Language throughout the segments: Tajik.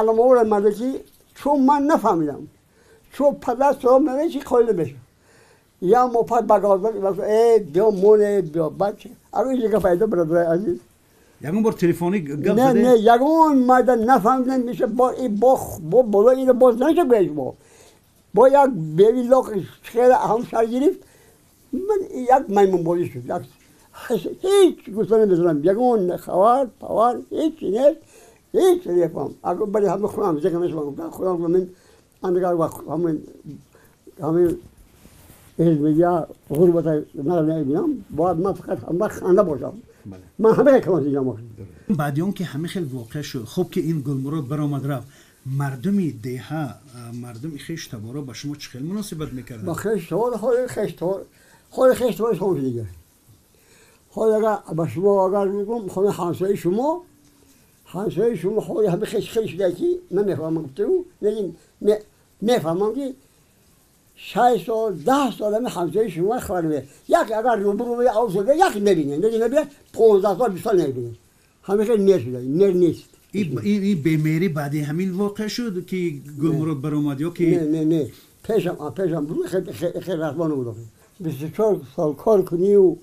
علامه مردکی چون من نفهمیدم چون پدر سلام نمیشه چی قایل بشه یا مپد بگازد ای بیا مونه بیا بچه اگه اینجا فایده برادر عزیز یگان بار تلفنی گپ نه زده نه یگان مرد نفهمیدم میشه با این با بالا اینو باز نشه بهش با یک بیوی لاق خیلی هم سر گرفت من یک میمون بازی شد یک هیچ گوش نمیزنم یگان خبر پاور هیچ نیست هیچ نمیفهم اگه برای همه خودم ذکر نشم خودم من اندگار وقت همین همین حزبیا غربت نمیبینم باید من فقط همه خنده باشم من همه کلام دیگه بعد اون که همه خیلی واقع شد خب که این گلمراد برآمد رفت مردمی деҳа мардуми хеш таборо ба шумо чӣ хел муносибат мекарданд ба хеш табор ҳоли хеш табор ҳоли хеш табор шумо дига ҳоли агар ба шумо агар мегӯм холи ҳамсояи шумо ҳамсояи шумо ҳоли ҳама хеш хеле шуда ки ман мефаҳмам гуфту лекин мефаҳмам ки 6 сол 10 сол ҳами ҳамсояи шумо хабар намеяд як агар рӯбарӯ ав шуда як мебинед лекин набинад 15 сол 20 сол намебинед ҳама хел мер шуда мер нест ин бемерӣ баъди ҳамин воқеъ шуд ки гулмурод баромад ё ки не не не пешам буд хеле расво набуд 24 сол кор кунию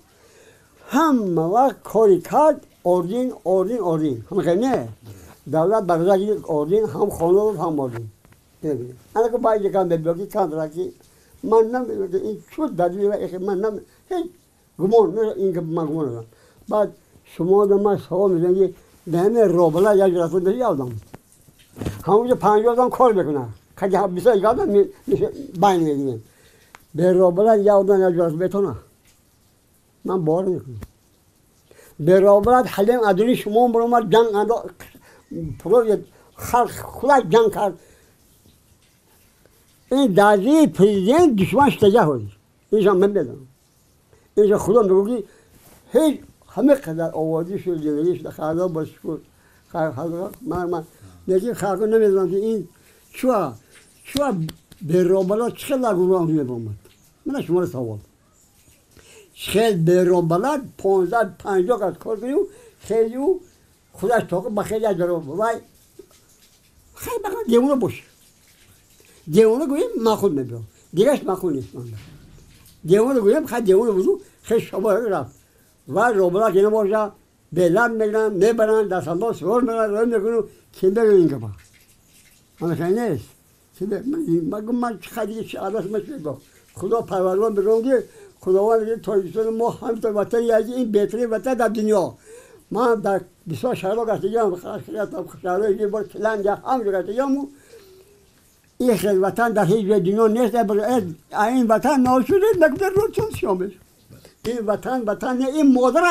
ҳама вақт кори кард ордин ордин ордин ҳама хел не давлат бародар ордин ҳам хона дод ҳам ордин ана ки баъд якам мебиё ки контракти ман намедонам ин чӣ далил ман нам ҳеҷ гумон ин ман гумон надорам баъд шумо да ман савол мезанам ки به همه رابلا یک رسول بشه یادم همونجا 50 آدم کار میکنن خیلی 20 آدم میشه بین میگیریم به رابلا یک آدم یک رسول بتونه من بار میکنم به رابلا حلیم ادونی شما برام جنگ انداخت پرو خلق خدا جنگ کرد این دادی پرزیدنت دشمن شده هایی اینجا من بدم اینجا خدا میگه که هیچ همه قدر آوازی شد زندگی شد خدا با شکر خدا من لیکن خلق نمیدونم که این چوا به رابلا چه گروه هم میبامد من شما رو سوال خیلی به رابلا 15 50 کس کار کنیم خیلی خودش تاقه با خیلی از وای خیلی بخواه دیوانه باشه دیوانه گوییم من خود میبرم دیگهش من خود نیست من دیوانه گوییم خیلی دیوانه بودو خیلی شما رفت و رابلا که نباشه بلند میگیرن میبرن دستانداز سوار میگیرن راه میکنن که بگن این کپا من خیلی نیست من من خیلی چه عادت من شده خدا پروردگار بگم که خداوند میگه تاجیکستان ما همینطور وطن یکی این بهترین وطن در دنیا من در بسیار شهرها گشتگیم شهرهای که بار کلنگ همجا گشتگیم این خیلی وطن در هیچ جای دنیا نیست این وطن ناشده نگذر رو چون شامش این وطن وطن این مادر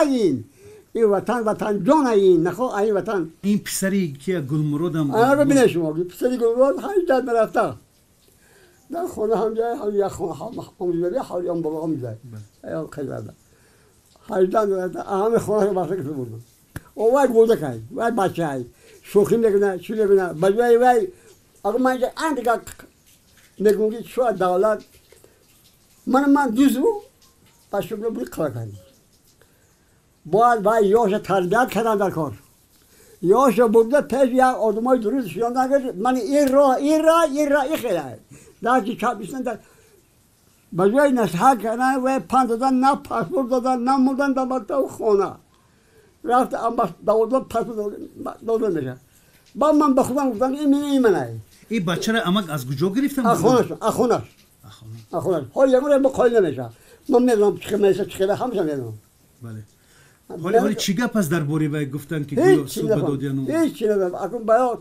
این وطن وطن جان این نخوا این وطن این پسری که گلمرادم آره ببینید شما پسری گلمراد 8 مرفته در خونه هم جای هم یک خونه هم هم جای هم بابا هم جای خیلی بده 8 مرفته همه خونه رو واسه کسی بردن او وای گوده کای وای بچه های شوخی میکنه چی میکنه بجای وای اگه من اینجا اندگاه میگم که چه دولت من دوست بود پس شما بود کار کردیم باید باید یاش تربیت کردن در کار یاش برده پیش یک آدمای درست شدن نگرد من این راه این راه این راه این خیلی در که چپ بیشتن در بجای نصیحت کردن و پند دادن نه پاسپورت دادن نه مردن در مکتب و خانه رفت اما دوازده پاسپورت داده میشه بعد من به خودم گفتم این این منه این بچه را امک از کجا گرفتن؟ از خونش از خونش از خونش حالا یه بار قایل نمیشه من میدونم چه میشه چه همیشه میدونم بله حالا چی گپ از درباره وای گفتن که گویا سود دادن هیچ چی ندارم اكون باید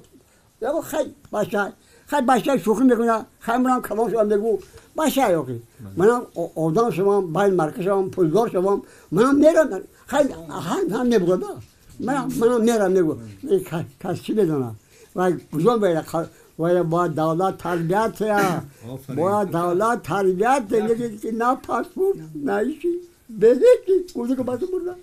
یا خیلی بچه خیلی بچه شوخی میکنه خیلی منم کلام شدم بگو بچه یاقی منم آدم شدم باید مرکز شدم پولدار شدم منم میرم خیلی هم نمیگم منم میرم میگو کس چی بدونه و کجا باید باید دولت تربیت باید دولت تربیت دیگه که نه پاسپورت نه هیچی به هیچی اونو که بس بردن.